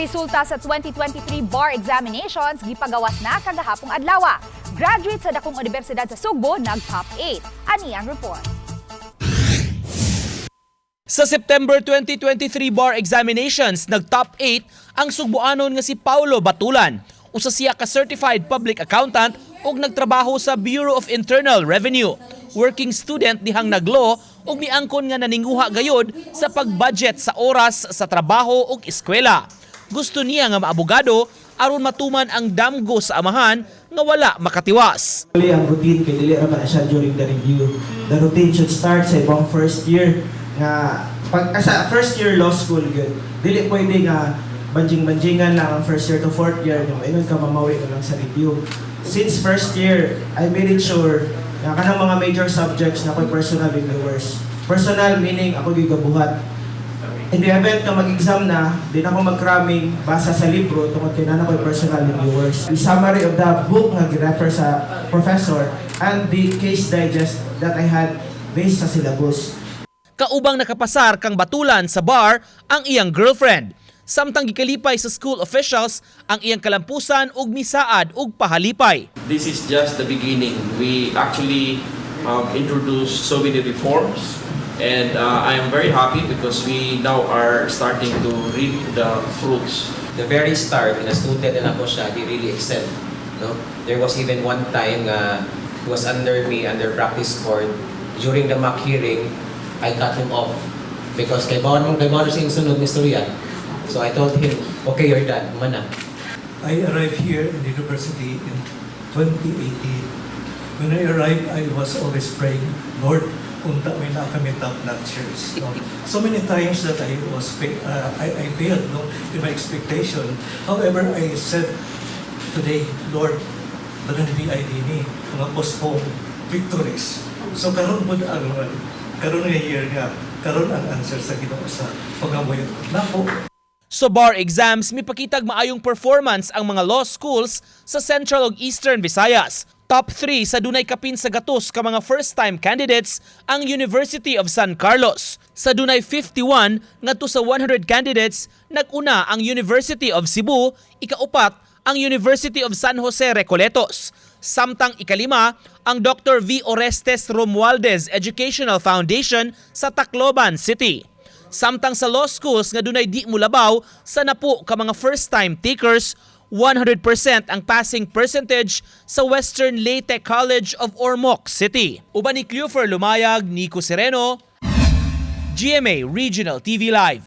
Resulta sa 2023 bar examinations gipagawas na kagahapong adlaw. Graduate sa dakong universidad sa Sugbo nag top 8. Ani ang report. Sa September 2023 bar examinations, nag-top 8 ang Sugboanon nga si Paulo Batulan. Usa siya ka certified public accountant ug nagtrabaho sa Bureau of Internal Revenue. Working student dihang nag-law ug miangkon nga naninguha gayod sa pag-budget sa oras sa trabaho ug eskwela. Gusto niya nga maabogado aron matuman ang damgo sa amahan nga wala makatiwas. Actually, ang routine kay dili ra man na siya during the review. The routine should start sa ibang first year nga pag sa first year law school gyud. Dili pwede nga banjing-banjingan lang ang first year to fourth year nga maingon ka mamawi ka lang sa review. Since first year, I made it sure nga kanang mga major subjects na ako'y personal reviewers. Personal meaning ako gyud gabuhat. In the event na mag-exam na, di na ako mag-cramming basa sa libro tungod kay naa ko'y personal reviewers. The summary of the book nga gi-refer sa professor and the case digest that I had based sa syllabus. Kaubang nakapasar kang Batulan sa bar ang iyang girlfriend. Samtang gikalipay sa school officials ang iyang kalampusan ug misaad og pahalipay. This is just the beginning. We actually introduced so many reforms, and I am very happy because we now are starting to reap the fruits. The very start, in a student na ako siya, he really excelled. No? There was even one time nga he was under me, under practice court. During the mock hearing, I cut him off because kay bawon siya yung sunod ni istorya. So I told him, "Okay, you're done. Mana." I arrived here in the university in 2018. When I arrived, I was always praying, "Lord, unta may naa kami top notchers." No? So many times that I failed, no, in my expectation. However, I said today, "Lord, daghan VID ni, mga postpone victories." So karon pud ang karon nga year nga karon ang answer sa Ginoo sa pangamuyo nako. Sa bar exams, mipakitag maayong performance ang mga law schools sa Central ug Eastern Visayas. Top 3 sa dunay kapin sa gatos ka mga first-time candidates ang University of San Carlos. Sa dunay 51 ngadto sa 100 candidates, nag-una ang University of Cebu, ikaupat ang University of San Jose Recoletos. Samtang ikalima ang Dr. V. Orestes Romualdez Educational Foundation sa Tacloban City. Samtang sa law schools nga dunay di mulabaw sa napo ka mga first-time takers, 100% ang passing percentage sa Western Leyte College of Ormoc City. Uban ni Clufer Lumayag, Nico Sereno, GMA Regional TV Live.